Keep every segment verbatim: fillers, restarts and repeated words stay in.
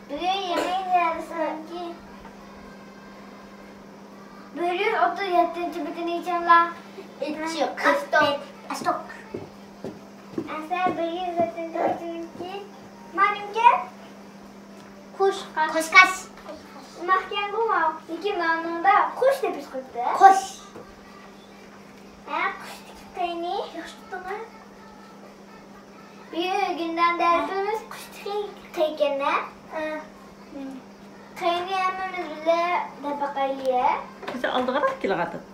بۈگۈن يېڭى نەرسىلەرنىڭكى بىر يۈز ئوتتۇز يەتتىنچى بېتىنى ئېچىڭلار. ئېچىق. ئاچتۇق. ئاچتۇق. ئەسلى بىر يۈز يەتتىنچى بېتىنىڭكى مانىڭكى قۇشقاچ. قۇشقاچ. مەھكەمگۇ ماۋۇ. لېكىن مانىڭدا قۇش دەپ يېزىلىپتۇ. قۇش. ھە، قۇشتىكى قېنى. ياخشى تۇتتۇڭ ھە. بۈگۈن ئۆگەنگەن دەرسىمىز قۇشتىكى قېنى. ھە. قېنى ھەممىمىز بىللە دەپ باقايلى. بىز ئالدىغىراق كېلىۋاتىدۇ.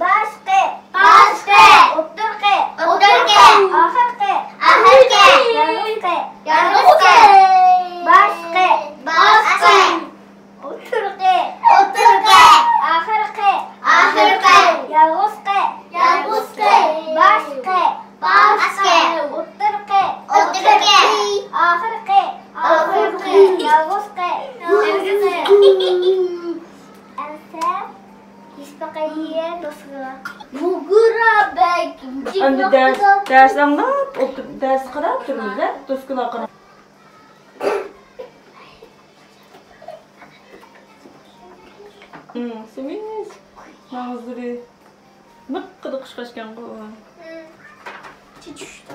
باش قېنى. باش قېنى. ئوتتۇرا قېنى. ئوتتۇرا قېنى. ئاخىر قېنى. ئاخىر قېنى. يالغۇز قېنى. يالغۇز قېنى. باش قېنى. باش قېنى. ئوتتۇرا قېنى. ئوتتۇرا قېنى. ئاخىر قېنى. ئاخىر قېنى. يالغۇز قېنى. يالغۇز قېنى. باش قېنى. باش قېنى. ئوتتۇرا قېنى. ئوتتۇرا قېنى. ئاخىر قېنى. ئاخىر قېنى. يالغۇز قېنى. يالغۇز قېنى. ئەمسە يېزىپ باقايلى دوسكىغا. مۇگۇرا بەگ. ئەمدى دەرس، دەرس ئاڭلاپ ئولتۇر-، دەرس قاراپ تۇرىمىز ھە، دوسكىلارغا قاراپ. ھىم، سېمىز ماغزىلىرى. لىققىدە قۇشقاچكەنغۇ ئۇ. ھىم. چېچىشتى.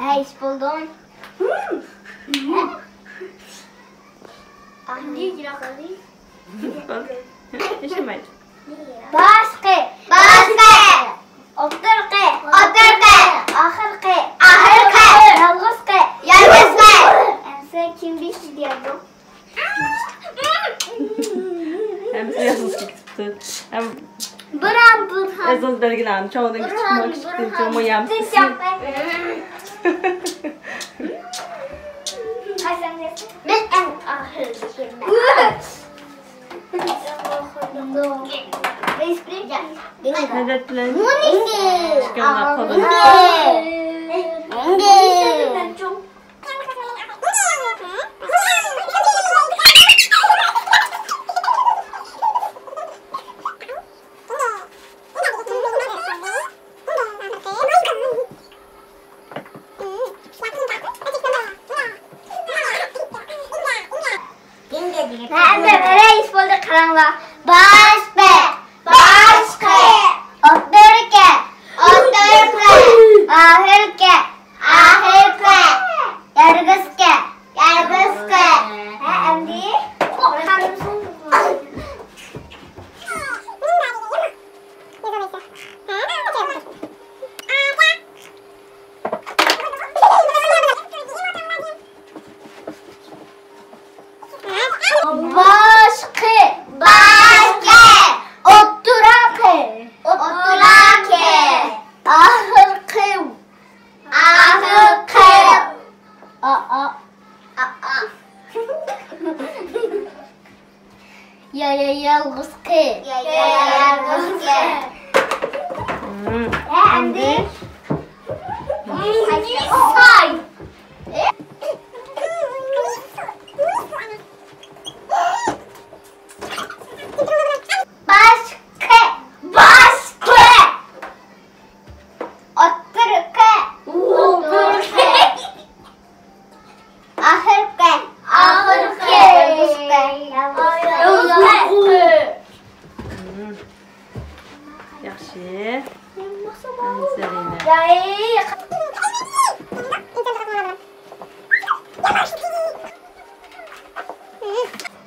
ھەي، ئىش بولدۇم. ياشىمايدۇ. باش قېنى. باش قېنى. ئوتتۇرا قېنى. ئوتتۇرا قېنى. ئاخىر قېنى. ئاخىر قېنى. يالغۇز قېنى. يالغۇز قېنى. ئەمسە كىم بېشى دېيەردۇ؟ ھەممىسى يالغۇز كېتىپتۇ. ھەم بۇرھان، بۇرھان. ئەزىز بەلگىلەڭ، چوڭدىن كىچىك مو، كىچىكتىن چوڭ مو يامسىز. مەن ئەڭ ئاخىرىدىكىمەن. مەدەت بىلەن. كىچىككىنىلەر قولىنى. ھە، ئەمدى بىرىنچى بولدى، قاراڭلار. باش قېنى. باش قېنى. ئوتتۇرا قېنى. ئوتتۇرا قېنى. ئاخىر قېنى. ئاخىر قېنى. يالغۇز قېنى. يالغۇز قېنى. ھە، ئەمدى. باش قېنى. باش قېنى. ئوتتۇرا قېنى. ئوتتۇرا قېنى. ئاخىر قېنى. ئاخىر قېنى. ئا، ئا. ئا، ئا. يا، يا، يالغۇز قېنى. يا، يا، يالغۇز قېنى. ھە، ئەمدى. باش قېنى. باش قېنى. ئوتتۇرا قېنى. ئوتتۇرا قېنى. ئاخىرقى. ئاخىرقى. يالغۇز قېنى. يالغۇز قېنى. ياخشى.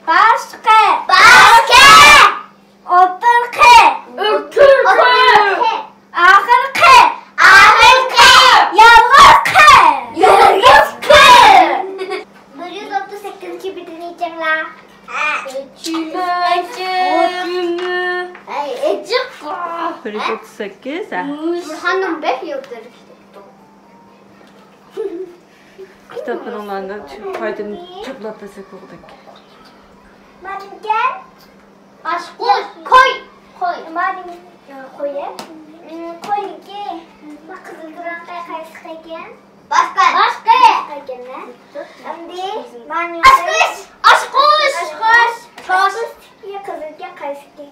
باش قېنى. باش قېنى. ئوتتۇرا قېنى. ئوتتۇرا قېنى. ئاخىرقى. ئاخىرقى. يالغۇز قېنى. يالغۇز قېنى. بىر يۈز ئوتتۇز سەككىزىنچى بېتىنى ئېچىڭلار. ئېچىمەن. ئېچىمەن. ئەي، ئېچىق. بىر يۈز ئوتتۇز سەككىز، ھە. بۇرھاننىڭ بەك يوتۇر كىتابى. كىتابلىرىڭلارنى قايتىدىن چاپلاپ بەرسەك بولغۇدەك. مانىكەن. ئاشقۇش. قوي. قوي. مانىڭ قويى. قوينىڭكى قىزىل رەڭگى قايسى ئىكەن؟ باشقا. باشقا. ئەمدى مانا ئاچقۇچ! ئاچقۇچ! ئاچقۇچ! ئاچقۇچتىكى قىزىلكە قايسىكى؟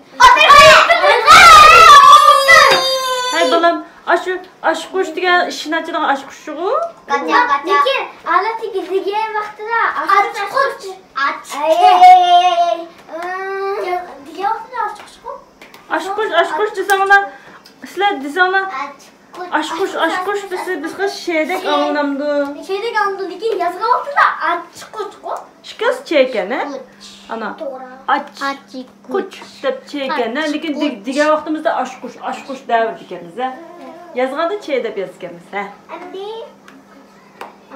ھەي بالام، ئاشۇ ئاچقۇچ دېگەن ئىشىكنى ئاچىدىغان ئاچقۇچ شۇغۇ؟ قاچا، قاچا. لېكىن ھالەتتىكى دېگەن ۋاقتىدا ئاچقۇچ. ئاچقۇچ. ئەي، ئەي، ئەي، ئەي. دېگەن ۋاقتىدا ئاچقۇچقۇ. ئاچقۇچ، ئاچقۇچ دېسەڭلار، سىلەر دېسەڭلار، ئاچقۇچ، ئاچقۇچ دېسە بىزگە شېدەك ئاڭلىنامدۇ؟ شېدەك ئاڭلىنىدۇ، لېكىن يازغان ۋاقتىدا ئاچقۇچقۇ. ئىككىسى چېكەن، ھە؟ ئانا. توغرا. ئاچ. ئاچقۇچ دەپ چېكەن، ھە؟ لېكىن دېگەن ۋاقتىمىزدا ئاشقۇچ، ئاشقۇچ دەۋېرىدىكەنمىز، ھە؟ يازغاندا چې دەپ يازىدىكەنمىز، ھە؟ ئەمدى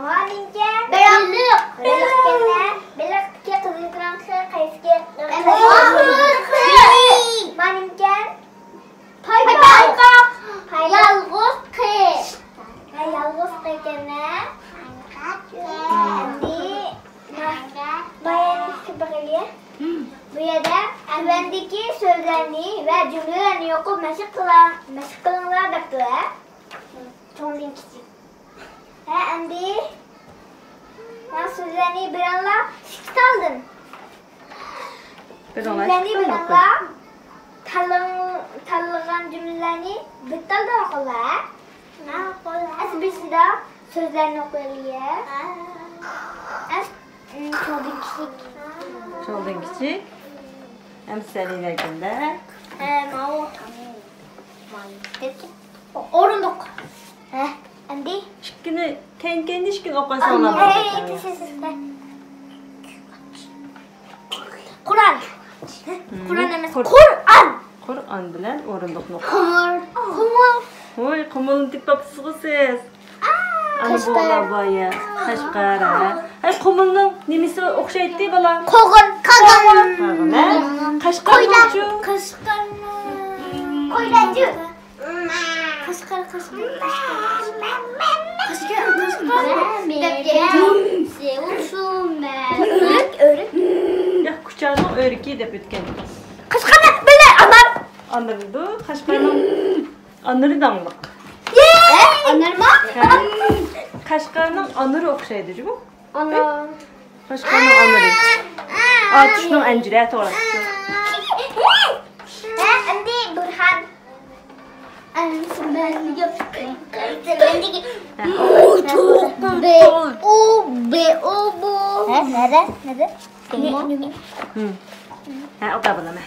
مانىڭكەن. بېلىق. بېلىق. بېلىقتىكى قىزىل رەڭلىكى قايسىكى؟ مانىڭكەن. پايپاق. پايپاق. يالغۇز قىز. ھە، يالغۇز قىز ئىكەن، ھە؟ ئەمدى ما-، مايەننىڭكىگە بېقىلى. بۇ يەردە تۆۋەندىكى سۆزلەرنى ۋە جۈملىلەرنى ئوقۇپ مەشىق قىلىڭ، مەشىق قىلىڭلار دەپتۇ، ھە؟ چوڭدىن كىچىك. ھە، ئەمدى مانا سۆزلەرنى بىرەڭلار سۈكۈت ئالدىن. بىرەڭلار جۈملىلەرنى سۈكۈت ئالدىن. بىرەڭلار تاللىغان، تاللىغان جۈملىلەرنى بىر تالدا ئوقۇڭلار، ھە؟ ماقۇل. ئەس بىرسىدا سۆزلەرنى ئوقۇيلى. ئەس، ئىم، چوڭدىن كىچىك. چوڭدىن كىچىك. ئەمسە سەلىمە ئەكەمدە. ھە، ماۋۇ. ئورۇندۇق. ھە، ئەمدى؟ ئىككىنى، كەينى-كەينىدىن ئىككىنى ئوقۇۋەتسەڭلار بولىدۇ. قۇرئان. قۇرئان ئەمەس، قۇر-، قۇرئان. قۇرئان بىلەن ئورۇندۇقنى ئوقۇڭ. قۇمۇل. قۇمۇل. ۋوي، قۇمۇلنى تېپىپسىزغۇ سىز. ئانا بولا بايا. قەشقەر، ھە؟ ھەي، قۇمۇلنىڭ نېمىسى ئوخشايتتى، بالا؟ قوغۇن. قاغان. قاغان، ھە؟ قەشقەرنىڭچۇ؟ قەشقەرنىڭ. قويلاچۇ. قەشقەر، قەشقەر، قەشقەر. قەشقەر، قەشقەر. دەپ كەلدى. ئۆرۈك، ئۆرۈك. ياق، كۇچانىڭ ئۆرۈكى دەپ ئۆتكەن. قەشقەرنىڭ بىللە ئانار. ئانىرىدۇ، قەشقەرنىڭ ئانىرى داڭلىق. ئانارما؟ ھە. قەشقەرنىڭ ئانىرى ئوخشايدۇ جۇمۇ. ئانا. قەشقەرنىڭ ئانىرى. ئاتۇشنىڭ ئەنجۈرى، توغرا. ھە، ئەمدى بۇرھان. ئەمدى مەن گەپ. بې ئو، بې ئو، بو. ھە، نەدە؟ نەدە؟ ھىم. ھە، ئوقۇپ بولىمەن.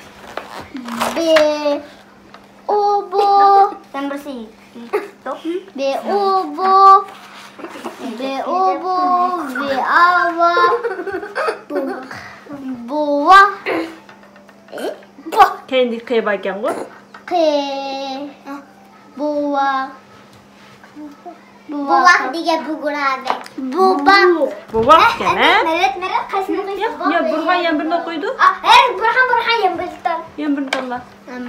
بې ئوبۇ. سەن بىرسى. بې ئوبۇ. بې ئوبۇ. بې ئاۋا. بوۋا. كەينىدىكى قې بار ئىكەنغۇ؟ قې. بوۋا. بوۋاق دېگەن بۇغراۋەك. بوۋاق. بوۋاق ئىكەن، ھە؟ مەرەت، مەرەت، قايسىنى ئوقۇيسىز؟ ياق، ياق، بۇرھان يەنە بىرنى ئوقۇيدۇ. ئا، ھەي، بۇرھان، بۇرھان، يەنە بىرنى تال. يەنە بىرنى تاللا. ئەم.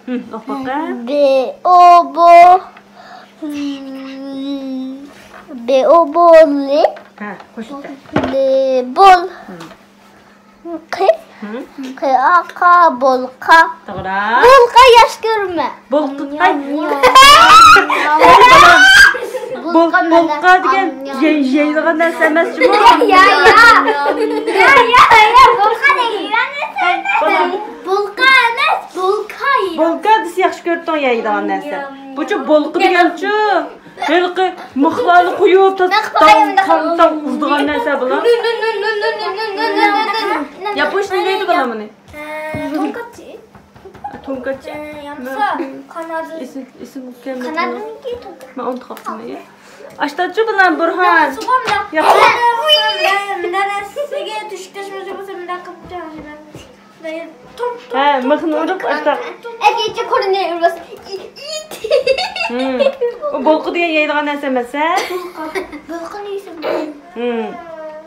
ھىم، ئوقۇ باقا. بې ئو بو. بې ئو بو لې. ھە، قوشۇپ بەر. لې بول. ھىم. قى. ھىم. قى ئا قا، بولقا. توغرا. بولقا ياخشى كۆرىمەن. بولقا. بولقا دېگەن يەي-، يەيدىغان نەرسە ئەمەس جۇمۇ. يا، يا. يا، يا، يا، بولقا دېگەن يەيدىغان نەرسە ئەمەس. بولقا ئەمەس، بولكا يەيدۇ. بولكا دېسە ياخشى كۆرۈپتۇ يەيدىغان نەرسە. بۇچۇ بولقا دېگەنچۇ. ھېلىقى مىخلارنى قويۇپ، تاز-، تاڭ، تاڭ، تاڭ ئۇرىدىغان نەرسە بۇلار. ياپونچە نېمە دەيدۇ بالام بۇنى؟ تونكاتشى. تونكاتشى؟ يامىسا قانادىن. ئېسىم، ئېسىم كەلمىدى. قانادىنكى تونكاتشى. مەن ئۇنتۇپ قاپتىمەن. ئاشتاتچۇ بۇلار بۇرھان. ياق. مۇنداق نەرسىگە تۆشۈك تەشمىسى بولسا مۇنداق قىلىپ. ھە، مىخنى ئۇرۇپ، ئاشتاق. ئەگەرچە قولىنى ئۇرمىسا. ھىم. ئۇ بولقا دېگەن يەيدىغان نەرسە ئەمەس، ھە؟ بولقا دېسە. ھىم.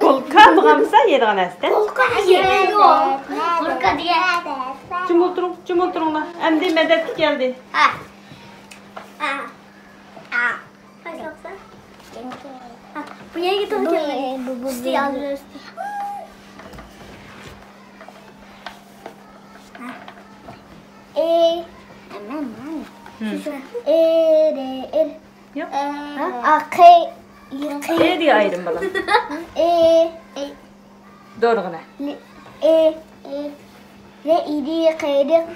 بولكا بولغانمىسا يەيدىغان نەرسە. بولقا يەيدۇ. بولكا دېگەن. جىم ئولتۇرۇڭ، جىم ئولتۇرۇڭلار. ئەمدى مەدەت كەلدى. ھە. ھە. ھە. قايسى ئوقۇسا؟ ھە، بۇ يەرگە توغرا كەلمىدى. بۇ، بۇ، بۇ، ئۈستى بۇ. ئالدى بىلەن ئۈستى. ھە. ئې. ھىم. شۇ، شۇ. ئې، رې، ئېر. ياق. ھە؟ ئا، قې. ئېدى ئايرىم بالام. ئې، ئې. دورىغىنە. ئې، ئې. لېئىلى قېرىق.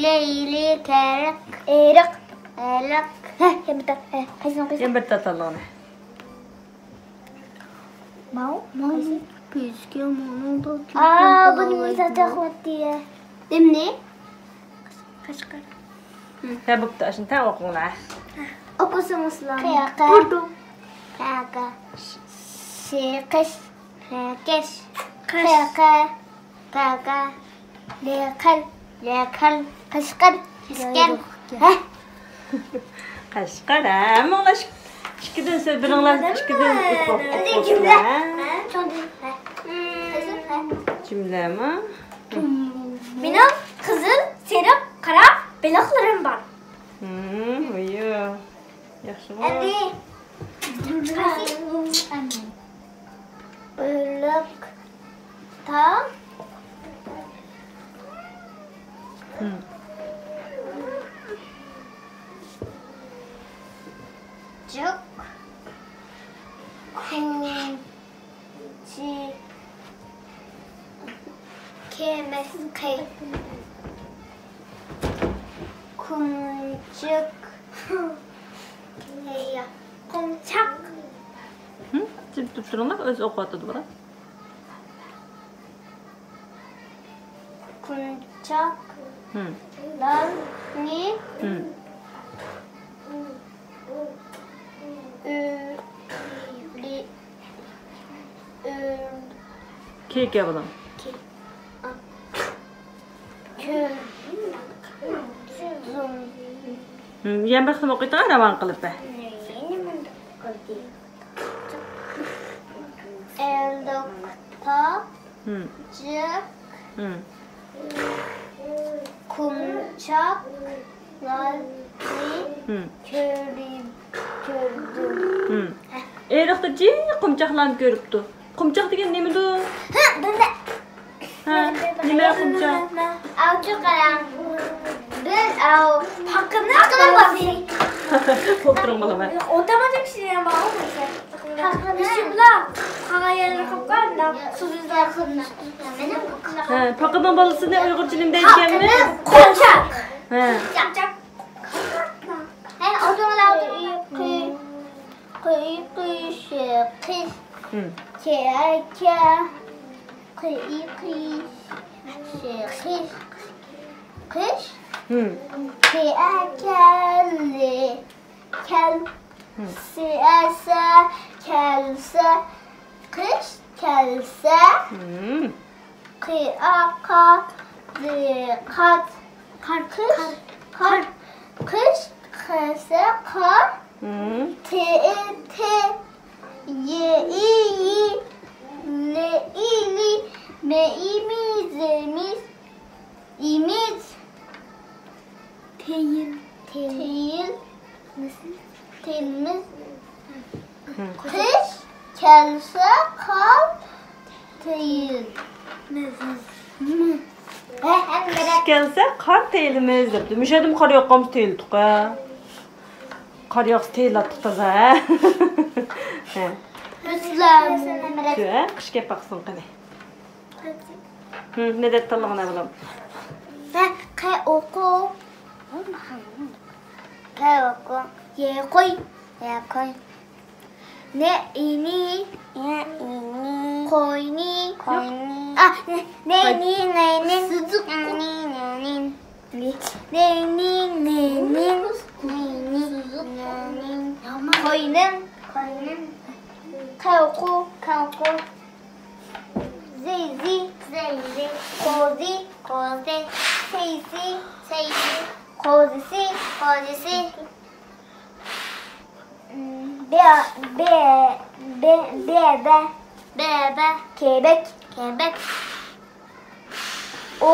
لېئىلى قېرىق. ئېرىق. ئېرىق. ھە، يەنە بىر تال-، ھە، قايسىنى ئوقۇيسەن؟ يەنە بىر تال تاللىغىنە. ماۋۇ؟ ماۋۇ. قايسى؟ كۆزگە مۇنىڭدا ئا، بۇنى مىسال چاقماتتى. نېمىنى؟ قەشقەر. ھە، بوپتۇ، ئاشۇنى تەڭ ئوقۇڭلار. ئوقۇسىڭىزلا. قەيەقە. بۇردۇم. قەيەقە. شېقىش. شېقىش. قەيەقە. قەيەقە. لېقەل. لېقەل. قەشقەر. قەشقەر. ھە؟ قەشقەر، ھە؟ ھەممىڭلار ئىككىدىن سۆز، بىرىڭلار ئىككىدىن ئوقۇ-، ئوقۇسىلەر، ھە؟ جۈملەمۇ؟ مېنىڭ قىزىل، سېرىق، قارا بېلىقلىرىم بار. ھىم، ۋىيۇ. ياخشىغۇ. ئەمدى بىرلىكتە. ھىم. جىق. كۇنچى. كېمەس قەي. كۇمچۇق. قۇمچاق. ھىم؟ جىم تۇرۇپ تۇرۇڭلار، ئۆزى ئوقۇۋاتىدۇ، بالا. قۇمچاق. ھىم. لارنى. ھىم. ئۆرلى-، ئۆر-، كېيىك يا بالام. كېيىك. ئا. كۆردۈم. ھىم، يەنە بىر قېتىم ئوقۇيتىڭ، راۋان قىلىپ بەر. ئەلدوقتا. ھىم. جىق. ھىم. قۇمچاق. لارنى ھىم. كۆرۈپ، كۆردۈم. ھىم. ئېرىقتا جىق قۇمچاقلارنى كۆرۈپتۇ. قۇمچاق دېگەن نېمىدۇ؟ ھە، بىلدى. ھە، نېمە قۇمچاق؟ ئاۋچۇ قاراڭ. بىر ئاۋ. پاقىنىڭ بالىسى. ئولتۇرۇڭ، بالام. ئولتۇرمايدۇ كىشى، يەنە بار. ھە، پاقىنىڭ بالىسىنى ئۇيغۇرچە نېمە دەيدىكەنمىز؟ قۇمچاق. ھە. قۇمچاق. ھە، ئوتۇنلاردا ئۆي، قۇي، قۇي، قۇي، شېقىش. ھىم. كېكە، قۇي، قۇي، شېقىش. قىش. ھىم. كېكەللى. كەل. ھىم. سىئەسە، كەلسە. قىش كەلسە. ھىم. قىئاقا، دىققەت. قار، قىش، قار، قار. قىش كەلسە قار. ھىم. تېئى، تېئى. يېئى، يېئى. لېئى، لېئى. مېئى، مېئى. زېمىز. ئىمىز. تېيىل. تېيىل. تېيىل. مىز. تېيىلمىز. قىش كەلسە قار تېيىلمىز. قىش كەلسە قار تېيىلمىز دەپتۇ. مۇشۇ يەردىمۇ قار ياغقانسا تېيىلدۇق ھە. قار ياغسا تېيىلاتتۇق تازا ھە. ھە. شۇ ھە، قىش كەپ باقسۇن قېنى. ھىم، نە دەپ تاللىغىنا بالام؟ ھە، قە ئوقۇ. قە ئوقۇ. يە قوي. يە قوي. نە ئىنى. يە ئىنى. قوينى. قوينى. ئا، نە، نەينى، نەينى. سىزىق. نەينى، نەينى. نەينى، نەينى. نەينى، نەينى. قوينىڭ. قوينىڭ. قە ئوقۇ. قە ئوقۇ. زېيزى. زېيزى. قوزى. قوزى. سەيزى. سەيزى. قوزىسى. قوزىسى. بە، بە، بە، بەبە. بەبە. كېبەك. كېبەك. ئۇ.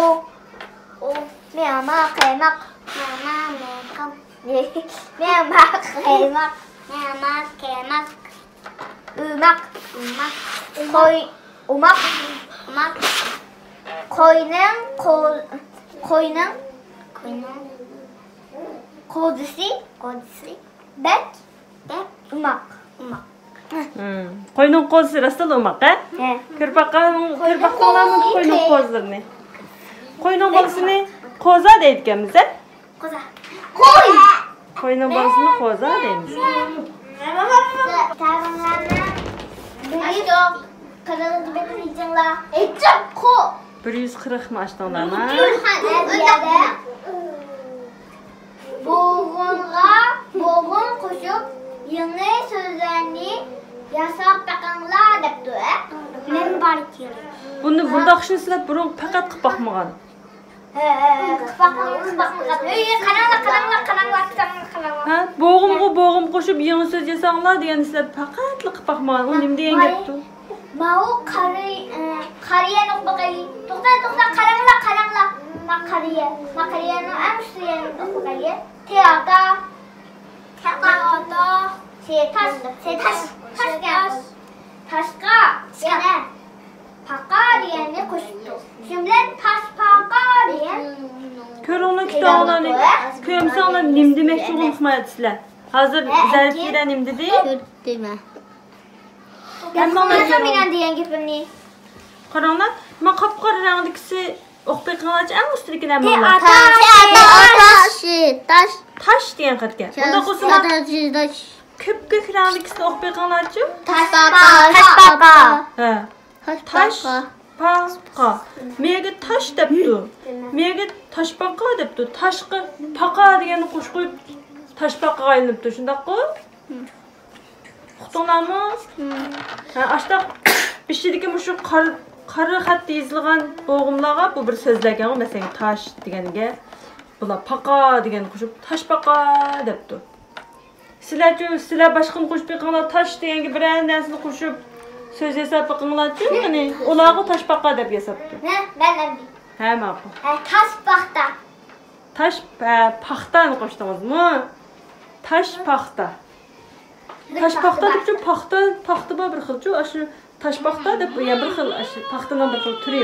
ئۇ. مەما قايماق. مەما مەيقام. مەما قايماق. مەما قايماق. ئوماق. ئوماق. قوي، ئوماق. ئوماق. قوينىڭ، قو-، قوينىڭ. قوينىڭ. قوزىسى. قوزىسى. بەك. بەك. ئوماق. ئوماق. ھىم. قوينىڭ قوزىسى راستلا ئوماق، ھە؟ ھە. كۆرۈپ باققان، كۆرۈپ باقتىڭلارمۇ قوينىڭ قوزىلىرىنى؟ قوينىڭ بالىسىنى قوزا دەيدىكەنمىز، ھە؟ قوزا. قوي. قوينىڭ بالىسىنى قوزا دەيمىز. بىر يۈز قىرىقمۇ ئاشتىڭلارمۇ؟ بوغۇمغا بوغۇم قوشۇپ، يېڭى سۆزلەرنى ياساپ بېقىڭلار دەپتۇ، ھە؟ مەن باركىن. بۇنى، بۇنداق ئىشنى سىلەر بۇرۇن پەقەت قىلىپ باقمىغان. ھە، ھە، ھە، قىلىپ باقمىغان، قىلىپ باقمىغان. ئۆي، قاراڭلار، قاراڭلار، قاراڭلار، قاراڭلار، قاراڭلار. ھە، بوغۇمغا بوغۇم قوشۇپ يېڭى سۆز ياساڭلار دېگەننى سىلەر پەقەتلا قىلىپ باقمىغان. ئۇ نېمە دېگەن گەپتۇ؟ ماۋۇ قارى، ئە، قارىيەنى ئوقۇپ باقايلى. توختا، توختا، قاراڭلار، قاراڭلار. ما قارىيە، ما قارىيەنىڭ ئەڭ ئۈستى يەرىنى ئوقۇپ باقايلى. تېئاتا. تېئاتا. تېئاتا. تېئاتا. تېئاتا. تاش، تاش، تاش. تاشقا يەنە پاقا دېگەننى قوشۇپتۇ. شۇ بىلەن تاش پاقا دېگەن. كۆرۈڭلار كىتابلارنى. كۆرمىسەڭلار نېمە دېمەكچى بولۇپ قالمايسىلەر. ھازىر زەرىپىدە نېمە دېدى؟ تۈرتمە. ھەممىڭلار كۆرۈڭلار. دېگەن گېپىمنى. قاراڭلار، ما قاپقارا رەڭدىكىسى ئوقۇپ بېقىڭلارچۇ، ئەڭ ئۈستىدىكىنى ھەممىڭلار. تاش. تاش. تاش دېگەن خەتكە. ئۇنداق بولسا، كۆپكۆك رەڭدىكىسىنى ئوقۇپ بېقىڭلارچۇ. تاشپاقا. تاشپاقا. ھە. تاشپاقا. تاشپاقا. مېگە تاش دەپتۇ. مېگە تاشپاقا دەپتۇ. تاشقا پاقا دېگەننى قوشۇپ قويۇپ، تاشپاقىغا ئايلىنىپتۇ. شۇنداققۇ؟ ئۇقتۇڭلارمۇ؟ ھە، ئاشتاق بېشىدىكى مۇشۇ قارا، قارا خەتتە يېزىلغان بوغۇملارغا بۇ بىر سۆزلەركەنغۇ، مەسىلەن، تاش دېگەنگە بۇلار پاقا دېگەننى قوشۇپ، تاشپاقا دەپتۇ. سىلەرچۇ، سىلەر باشقىنى قوشۇپ بېقىڭلار، تاش دېگەنگە بىرەر نەرسىنى قوشۇپ سۆز ياساپ بېقىڭلارچۇ، قېنى. ئۇلارغۇ تاشپاقا دەپ ياساپتۇ. مەن، مەن ئەمدى. ھە، ماقۇل. ھە، تاش پاختا. تاش، ھە، پاختانى قوشتىڭىزمۇ؟ تاش پاختا. تاش پاختا دەپچۇ، پاختا، پاختا بار بىر خىلچۇ، ئاشۇ تاش پاختا دەپ، يا بىر خىل، ئاشۇ پاختىنىڭ بىر خىل تۈرى.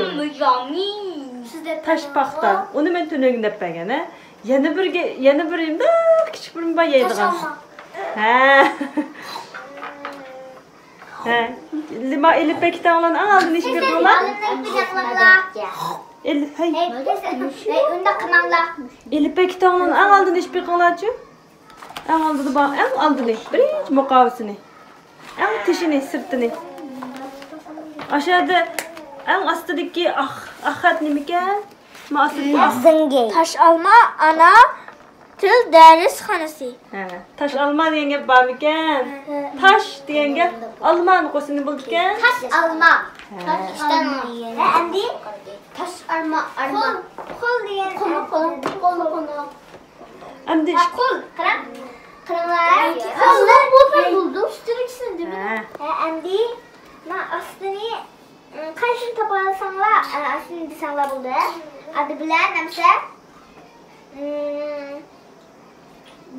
تاش پاختا. ئۇنى مەن تۈنۈگۈن دەپ بەرگەن، ھە. يەنە بىرگە، يەنە بىر مۇنداق كىچىك بىر بار يەيدىغان. ھە. ھە. لىما ئېلىپبە كىتابىڭلارنى ئەڭ ئالدىن ئېچىپ بېقىڭلار. ئېلىپ، ھەي. ئۇنداق قىلماڭلار. ئېلىپبە كىتابىڭلارنى ئەڭ ئالدىن ئېچىپ بېقىڭلارچۇ. ئەڭ ئالدىدا بار، ئەڭ ئالدىنى، بىرىنچى مۇقاۋىسىنى. ئەڭ تېشىنى، سىرتىنى. ئاشۇ يەردە ئەڭ ئاستىدىكى ئاق، ئاق خەت نېمىكەن؟ ما ئاستىدىكى ئاق. تاش ئالما ئانا تىل دەرسخانىسى. ھە، تاش ئالما دېگەن گەپ بارمىكەن؟ ھە. تاش دېگەن گەپ ئالمانى قوشسا نېمە بولىدىكەن؟ تاش ئالما. ھە. تاش ئالما. ھە، ئەمدى تاش ئالما، ئالما. قول، قول دېگەن. قول، قول، قول، قول. ئەمدى قول، قاراڭ. قاراڭلار. قوللار بولسا بولدى. ئۈستىدىكىسىنى دېمىدىم. ھە. ھە، ئەمدى مانا ئاستىنى، قايسىنى تاپالىساڭلار، ئاستىنى دېسەڭلار بولدى. ئادى بىلەن نەمسە.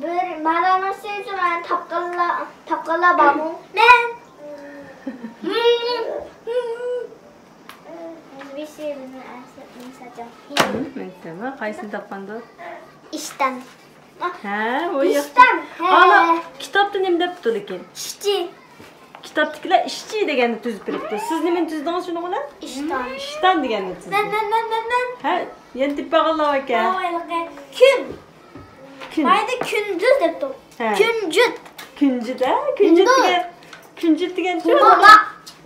بىر مانانىڭ ئۈستىنى تاپقانلار، تاپقانلار بارمۇ؟ مەن. بىر شېئىرنى ئەسلەپ مەن ساچام. مەن ساچام. قايسىنى تاپقاندۇ؟ ئىشتان. ھە، ئۇ ياخشى. ئىشتان. ھە. ئانا، كىتابتا نېمە دەپتۇ لېكىن؟ ئىشچى. كىتابتىكىلەر ئىشچى دېگەننى تۈزۈپ بېرىپتۇ. سىز نېمىنى تۈزدىڭىز شۇنىڭ بىلەن؟ ئىشتان. ئىشتان دېگەننى تۈزدى. مەن، مەن، مەن، مەن، مەن. ھە، يەنە تېپىپ بارغانلار ئىكەن. ھېلىقى كۈن. كۈن. بايىدا كۈندۈز دەپتۇ. ھە. كۈنجۈت. كۈنجۈت، ھە؟ كۈنجۈت دېگەن، كۈنجۈت دېگەن گوما.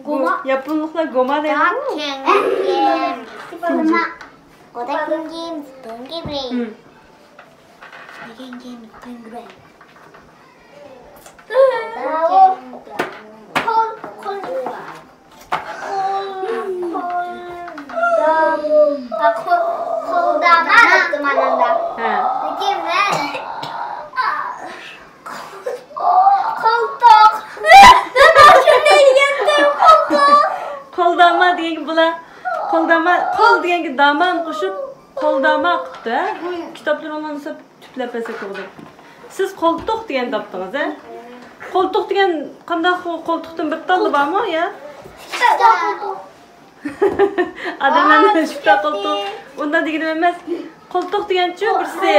گوما. ياپونلۇقلار گوما دەيدۇ. كۈنجۈت. گوما. گوما. گوما. گوما. گوما. دېگەن گېمى كۆڭگۈرەك. قول، قول، قول، قولدام-، قول-، قولداما دەپتۇ ماناندا. ھە. لېكىن مەن قولتۇق. مەن شۇنداق دېگەنتىم، قولتۇق. قولداما دېگەنگە بۇلار، قولداما، قول دېگەنگە دامان قوشۇپ، قولداما قىپتۇ، ھە؟ كىتابلىرىڭلارنى ساپ تۈپلەپ بەرسەك بولىدۇ. سىز قولتۇق دېگەن تاپتىڭىز، ھە؟ قولتۇق دېگەن قانداق، قولتۇقتىن بىر تاللا بارمۇ، يا؟ ئادەملەرنىڭ شۇنداق قولتۇق. ئۇنداق دېگىنىم ئەمەس. قولتۇق دېگەنچۇ بىرسى.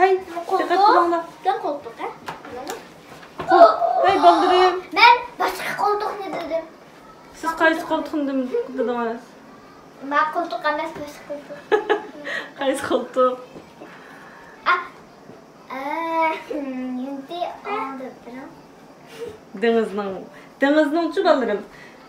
ھەي، دىققەت قىلىڭلار. قولتۇق، قولتۇق، ھە؟ قول-، ھەي، بالدۇرۇم. مەن باشقا سىز قايسى قولتۇقنى دېدىڭىز؟ مەن قولتۇق ئەمەس، باشقا قولتۇق. قايسى قولتۇق؟ ئا، ئا، يۇمتى ئالدى بىرىڭ. دېڭىزنىڭ، دېڭىزنىڭچۇ بالىلىرىم؟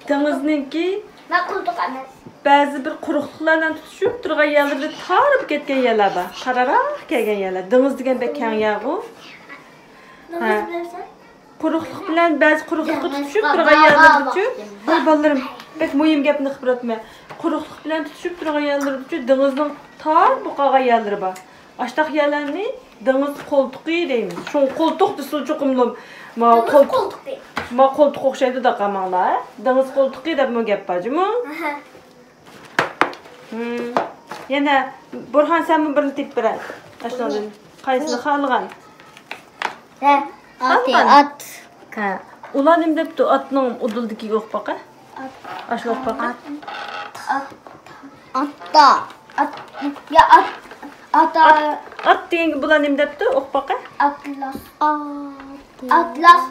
دېڭىزنىڭكى مەن قولتۇق ئەمەس. بەزى بىر قۇرۇقلۇقلار بىلەن تۇتىشىپ تۇرغان يەرلىرىدە تارىپ كەتكەن يەرلەر بار. قارىراق كەلگەن يەرلەر. دېڭىز دېگەن بەك كەڭ يەرغۇ. ھە. قۇرۇقلۇق بىلەن بەزى قۇرۇقلۇققا تۇتىشىپ تۇرغان يەرلىرىدىچۇ. ۋاي بالىلىرىم، بەك مۇھىم گەپنى قىلىپ بېرىۋاتىمەن. قۇرۇقلۇق بىلەن تۇتىشىپ تۇرغان يەرلىرىدىچۇ دېڭىزنىڭ تار بولۇپ قالغان يەرلىرى بار. ئاشتاق يەرلەرنى دېڭىز قولتۇقى دەيمىز. شۇڭا قولتۇق دېسىلا چوقۇملا ما دېڭىز قولتۇق، قولتۇقى. ما قولتۇق ئوخشايدۇ دەپ قالماڭلار. دېڭىز قولتۇقى دەپمۇ گەپ بار جۇمۇ. ئەھە. ھىم. يەنە بۇرھان، سەنمۇ بىرنى تېپىپ بېرە. ئاشۇنىڭدىن قايسىنى خالىغان؟ ھە، ئاتى، خالىغان. ئات. ھە. ئۇلار نېمە دەپتۇ؟ ئاتنىڭ ئۇدۇلىدىكىگە ئوقۇپ باقە. ئات. ئاشۇنى ئوقۇپ باقە. ئات. ئات. ئاتتا. ئات. يا، ئات. ئاتا. ئات، ئات دېگەنگە بۇلار نېمە دەپتۇ؟ ئوقۇپ باقە. ئاتلاس. ئاتلاس.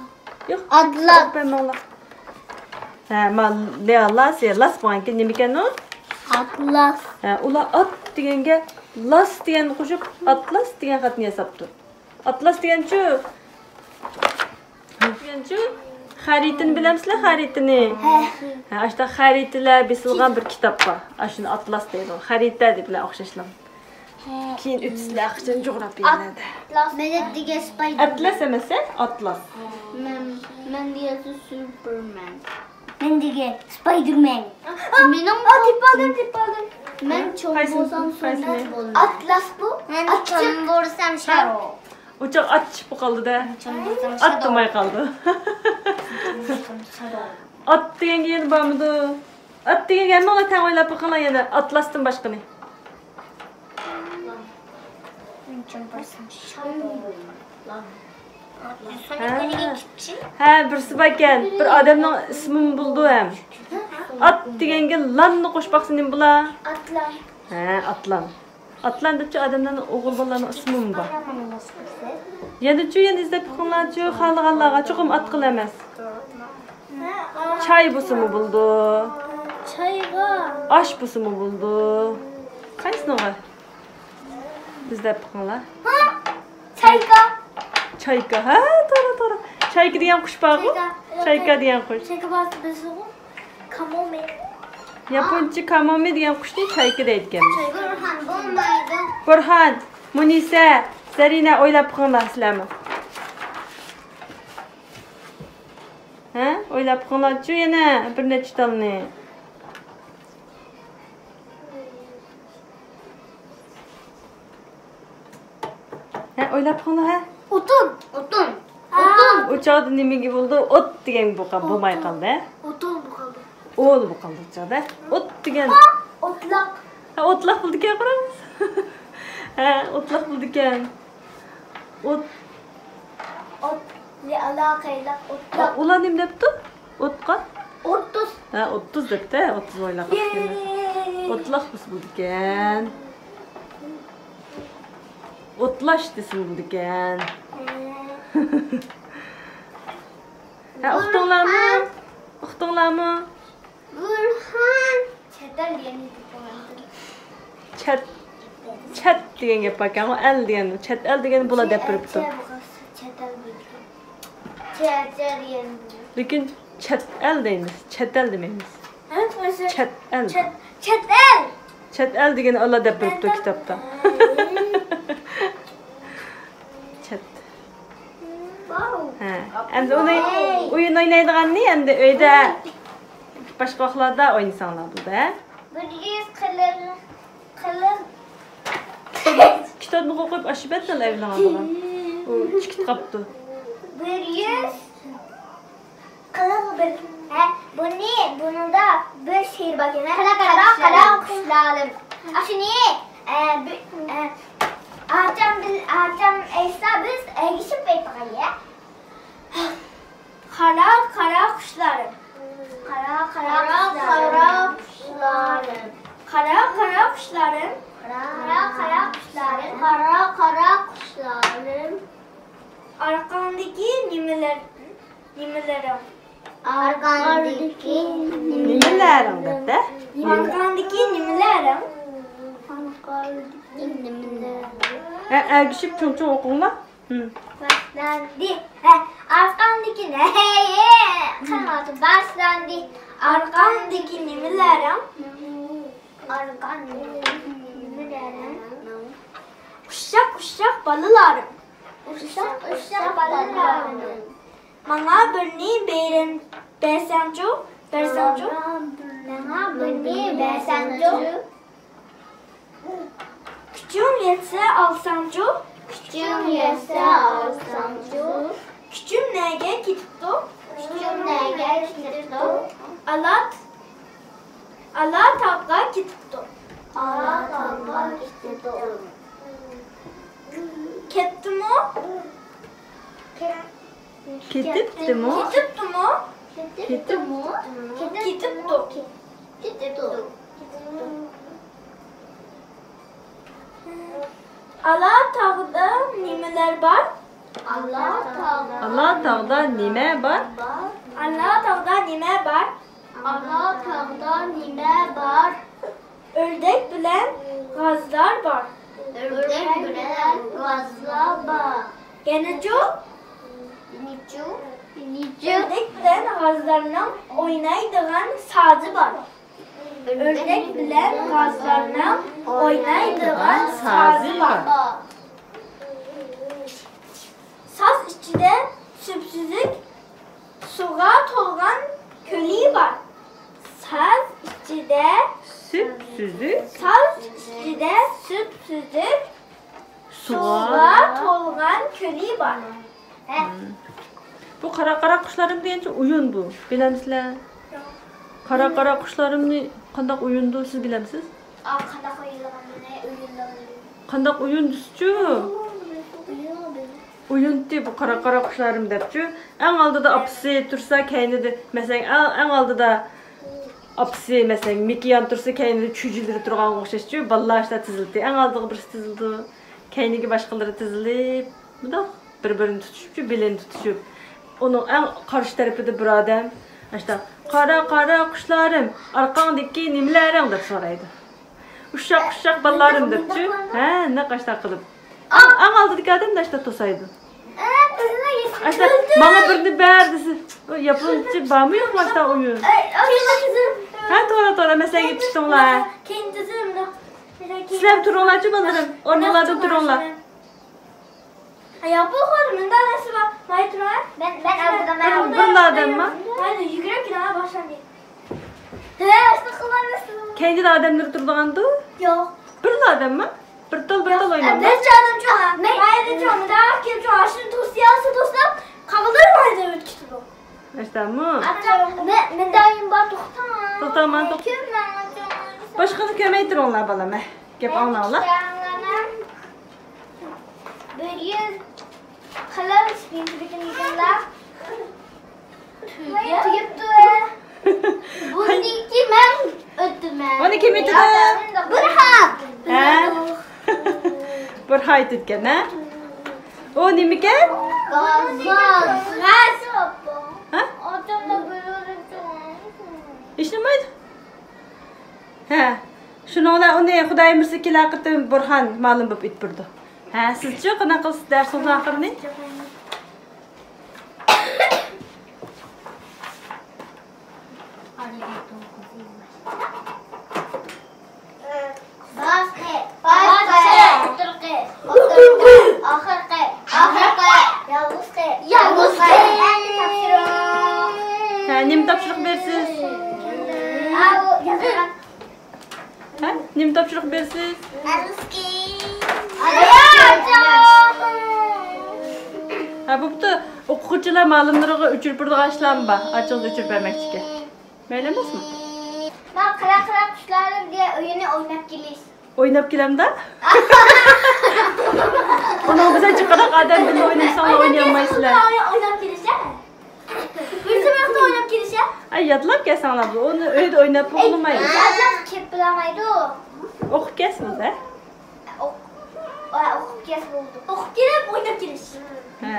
يوق، ئاتلاس. ئوقۇپ بەرمەڭلار. ھە، ما، ليالاس، يالاس بولغانكىن نېمىكەن ئۇ؟ ئاتلاس. ھە، ئۇلار ئات دېگەنگە لاس دېگەننى قوشۇپ، ئاتلاس دېگەن خەتنى ياساپتۇ. ئاتلاس دېگەنچۇ؟ دېگەنچۇ؟ خەرىتىنى بىلەمسىلەر، خەرىتىنى؟ ھە. ھە، ئاشۇنداق خەرىتىلەر بېسىلغان بىر كىتاب بار. ئاشۇنى ئاتلاس دەيدۇ. خەرىتە دەپ بىلەن ئوخشاشلا. ھە. كېيىن ئۆتىسىلەر قاچان جۇغراپىيەلەردە. ئاتلاس. مەدەت دېگەن سپايدېرمەن. ئەتلەس ئەمەس، ھە؟ ئاتلاس. مەن، مەن دېگەنسى سۇپېرمەن. مەن دېگەن سپايدېرمەن. مېنىڭ ئا، تېپىپ ئالدىم، تېپىپ ئالدىم. مەن چوڭ قايسىنى؟ بولسام قايسىنى؟ سۇپېرمەن بولىمەن. ئاتلاس بۇ. مەن ئاتچىق. چوڭ بولسام شارو. ئۇچاق ئات چىقىپ قالدى-دە. ئات تۇماي قالدى. ئات دېگەنگە يەنە بارمىدۇ؟ ئات دېگەنگە ھەممىڭلار تەڭ ئويلاپ بېقىڭلار يەنە. ئاتلاستىن باشقىنى. ھە. ھە، بىرسى باركەن. بىر ئادەمنىڭ ئىسمىمۇ بولىدۇ ھەم. ئات دېگەنگە لاننى قوشۇپ باقسا نېمە بولا؟ ئاتلان. ھە، ئاتلان. ئاتلان دەپچۇ ئادەملەرنىڭ، ئوغۇل بالىلارنىڭ ئىسمىمۇ بار. يەنىچۇ، يەنە ئىزدەپ بېقىڭلارچۇ، خالىغانلارغا. چوقۇم ئات قىل ئەمەس. چاي بولسىمۇ بولىدۇ. چايغا. ئاش بولسىمۇ بولىدۇ. قايسىنىغا؟ ئىزدەپ بېقىڭلار. ھا؟ چايكا. چايكا. ھە، توغرا، توغرا. چايكا دېگەن قۇش بارغۇ؟ چايكا. چايكا دېگەن قۇش. چايكا بار، بىز كامومى. ياپونچە كامومى دېگەن قۇشنى چايكا دەيدىكەنمىز. بۇرھان، بولمايدۇ. بۇرھان، مۇنىسە، زەرىنە، ئويلاپ بېقىڭلار سىلەرمۇ. ھە؟ ئويلاپ بېقىڭلارچۇ يەنە بىر نەچچە تالنى. ھە، ئويلاپ بېقىڭلار، ھە؟ ئوتۇن، ئوتۇن، ھە. ئوتۇن. ئۇ چاغدا نېمىگە بولدى؟ ئوت دېگەن بولغان، بولماي قالدى، ھە؟ ئوتۇن بولۇپ قالدى. ئول بولۇپ قالدى ئۇ چاغدا. ئوت دېگەن. ھا، ئوتلاق. ھە، ئوتلاق بولىدىكەن، قاراڭ. ھە، ئوتلاق بولىدىكەن. ئوت. ئوت، ئوتلاق. ئۇلار نېمە دەپتۇ؟ ئوتقا؟ ئوتتۇز. ھە، ئوتتۇز دەپتۇ، ھە، ئوتتۇز ئويلاپ باقتىم. ئوتلاق بولسا بولىدىكەن. ئوتلاش دېسىمۇ بولىدىكەن. ھە، ئۇقتۇڭلارمۇ؟ ئۇقتۇڭلارمۇ؟ بۇرھان. چەت ئەل دېگەن. چەت، چەت دېگەن گەپ باركەنغۇ، ئەل دېگەن، چەت ئەل دېگەن بۇلار دەپ بېرىپتۇ. چەت ئەل دېگەن. لېكىن چەت ئەل دەيمىز، چەت ئەل دېمەيمىز. ھە؟ چەت ئەل. چەت، چەت ئەل. چەت ئەل دېگەن ئاللا دەپ بېرىپتۇ كىتابتا. چەت. ھە. ئەمدى ئۇنى ئويۇن ئوينايدىغاننى ئەمدى ئۆيدە باشقا ۋاقىتلاردا ئوينىساڭلار بولدى، ھە؟ بىر يۈز قىلىق، قىلىق. كىتابنى قويۇپ ئاشۇ بەتتىن ئەۋلىڭ ئالدىغان. ئۇ چىقىپ قاپتۇ. بىر يۈز قىلىق بىر. ھە، بۇنى، بۇنىڭدا بىر شېئىر بار ئىكەن. قارا، قارا، قارا قۇشلارىم. ئاشۇنى، ئە، بى-، ئە، ئاچام بىل-، ئاچام ئېيتسا بىز ئەگىشىپ ئېيتقايلى. قارا، قارا قۇشلارىم. قارا، قارا قۇشلارىم. قارا، قارا قۇشلارىم. قارا، قارا قۇشلارىم. قارا، قارا قۇشلارىم. ئارقاڭدىكى نېمىلەر؟ نېمىلىرىڭ؟ ئارقاڭدىكى نېمىلىرىڭ؟ ئارقاڭدىكى نېمىلەرنىڭ؟ ئارقاڭدىكى نېمىلەرنىڭ؟ ھە، ئەگىشىپ چوڭ-چوڭ ئوقۇڭلار. ھىم. باشلاندى. ھە، ئارقاڭدىكى نە-، ھەي، قىلماقچى. باشلاندى. ئارقاڭدىكى نېمىلەرنىڭ؟ ئارقاڭدىكى نېمىلەرنىڭ؟ ئۇششاق، ئۇششاق بالىلارىم. ئۇششاق، ئۇششاق بالىلارىم. ماڭا بىرنى بېرىم، بەرسەڭچۇ، بەرسەڭچۇ. ماڭا بىرنى بەرسەڭچۇ. كۈچۈڭ يەتسە ئالساڭچۇ. كۈچۈڭ يەتسە ئالساڭچۇ. كۈچۈم نەگە كېتىپتۇ؟ كۈچۈم نەگە كېتىپتۇ؟ ئالا، ئالا تاغغا كېتىپتۇ. ئالا تاغغا كېتىپتۇ. كەتتىمۇ؟ كېتىپتىمۇ؟ كېتىپتىمۇ؟ كېتىپتۇ. كېتىپتۇ. ئالا تاغدا نېمىلەر بار؟ ئالا تاغدا. ئالا تاغدا نېمە بار؟ ئالا تاغدا نېمە بار؟ ئالا تاغدا نېمە بار؟ ئۆردەك بىلەن غازلار بار. ئۆردەك بىلەن غازلار بار. يەنىچۇ؟ يەنىچۇ؟ يەنىچۇ؟ ئۆردەك بىلەن غازلارنىڭ ئوينايدىغان سازى بار. ئۆردەك بىلەن غازلارنىڭ ئوينايدىغان سازى بار. ساز ئىچىدە سۈپسۈزۈك سۇغا تولغان كۆلى بار. ساز ئىچىدە سۈپسۈزۈك. ساز ئىچىدە سۈپسۈزۈك سۇغا تولغان كۆلى بار. ھە. بۇ قارا قارا قۇشلارىم دېگەنچە ئويۇن بۇ. بىلەمسىلەر؟ قارا قارا قۇشلارىمنى قانداق ئويۇندۇ، سىز بىلەمسىز؟ ئا، قانداق ئويۇنلىغانلىرىنى، ئويۇنلىغانلىرىنى. قانداق ئويۇندىسىچۇ؟ ئويۇندى بۇ قارا قارا قۇشلارىم دەپچۇ. ئەڭ ئالدىدا ئاپىسى تۇرسا، كەينىدە، مەسىلەن، ئەڭ، ئەڭ ئالدىدا ئاپىسى، مەسىلەن، مىكىيان تۇرسا، كەينىدە چۈجىلىرى تۇرغانغا ئوخشاشچۇ. بالىلار ئاشۇنداق تىزىلدى. ئەڭ ئالدىغا بىرسى تىزىلىدۇ. كەينىگە باشقىلىرى تىزىلىپ، مۇنداق بىر-بىرىنى تۇتۇشۇپچۇ، بېلىنى تۇتۇشۇپ. ئۇنىڭ ئەڭ قارشى تەرىپىدە بىر ئادەم، ئاشتا، «قارا، قارا قۇشلارىم، ئارقاڭدىكى نېمىلەرىڭ؟» دەپ سورايدۇ. «ئۇششاق، ئۇششاق بالىلارىم» دەپچۇ. ھە، نەق ئاشتا قىلىپ. ئەڭ، ئەڭ ئالدىدىكى ئادەم ئاشتا توسايدۇ. ئاشتا، «ماڭا بىرنى بەر» دېسە، ئۇ ياپونچە بارمۇ يوقمۇ ئاشتا ئويۇن؟ ھە، توغرا، توغرا، مەسىلەن، يېتىشتىڭلار. سىلەر تۇرۇڭلارچۇ، بالىلىرىم، ئورنۇڭلاردىن تۇرۇڭلار. ياپونلار مۇنداق نەرسە بار. مايا تۇرۇڭ. مەن، مەن ئالدىدا، مەن بىر، ئالدىدا. بىرلا ئادەمما؟ مايا يۈگۈرۈپ كېلىڭ، باشلاندى. ھە، شۇنداق قىلغان نەرسە. كەينىدە ئادەملىرى تۇرىدىغاندۇ؟ يوق. بىرلا ئادەمما؟ بىر تال، بىر تال ئويناڭلار. بىر ئادەمچۇ، مايا دەمچۇ، مۇنداق كېلىپچۇ، ئاشۇنى توسۇيالسا توسلاپ، قالغانلىرى مايا دەپ ئۆتۈپ كېتىدۇ. ئاشتامۇ؟ مەن، مەن دائىم بار، توختاڭ. توختاڭ، مانا توختا. باشقىنى كۆرمەي تۇرۇڭلار، بالام، ھە. گەپ ئاڭلاڭلار. بىر يىل قىلىپ، بىر يىلدا تۈگەپتۇ. بۇنىڭكى مەن ئۆتىمەن. ئۇنى كىم ئۆتىدۇ؟ بۇرھان. ھە؟ بىر ھايت ئۆتكەن، ھە؟ ئۇ نېمىكەن؟ غاز. غاز. ھە؟ ھېچنېمە. ھە. شۇنىڭ بىلەن ئۇنى خۇدايىم بىرسى كېلەر قېتىم بۇرھان مالىم بولۇپ ئېيتىپ بېرىدۇ. ھە، سىزچۇ؟ قانداق قىلىسىز دەرسىڭىزنىڭ ئاخىرىنى؟ باشقى، باشقى، ئوتتۇرىقى، ئوتتۇرىقى، ئاخىرقى، ئاخىرقى، يالغۇزقى، يالغۇزقى. ئەمدى تاپشۇرۇق. ھە، نېمە تاپشۇرۇق بېرىسىز؟ ھە، نېمە تاپشۇرۇق بېرىسىز؟ يالغۇزقى. ھە، بوپتۇ. ئوقۇغۇچىلار مالىملىرىغا ئۆچۈرۈپ بېرىدىغان ئىشلارمۇ بار. ئاچىڭىز ئۆچۈرۈپ بەرمەكچىكەن. مەيلى ئەمەسمۇ؟ مەن قارا قارا قۇشلارىم دېگەن ئويۇننى ئويناپ كېلىش. ئويناپ كېلەمدۇ؟ ئۇنىڭ بىلەن جىقراق ئادەم بىللە ئوينىساڭلار ئوينىيالمايسىلەر. ئويناپ كېلىش، ھە؟ بىرسى بىر ئويناپ كېلىش، ھە؟ ئەي، يادلاپ كەلسەڭلار بۇ. ئۇنى ئۆيدە ئويناپ بولمايدۇ. يادلاپ كېلىپ بولالمايدۇ. ئوقۇپ كەلسىڭىز، ھە؟ ئوق-، ئا، ئوقۇپ كەلسە بولدى. ئوقۇپ كېلىپ ئويناپ كېلىش. ھە.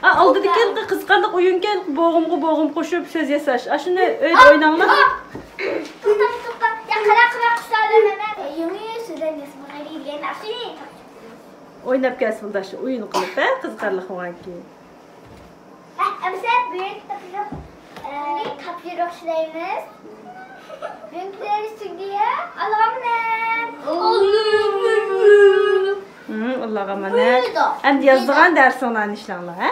ئا، ئالدىدىكى قىزىقارلىق ئويۇنكەن، بوغۇمغا بوغۇم قوشۇپ سۆز ياساش. ئاشۇنى ئۆيدە ئويناڭلار. توختا، توختا. يا، قارا، كەپ كەلسە بۇنداق شۇ ئويۇن قىلىپ، ھە، قىزىقارلىق بولغانكى. ئەمىسە بۈگۈن تاپشۇرۇق ئە، تاپشۇرۇق ئىشلەيمىز. بۈگۈنكىلەر ئۈچۈن ئالغامنەم. ئاللاغا ئامانەت. ئەمدى يازىدىغان دەرسىڭلارنى ئىشلەڭلار، ھە؟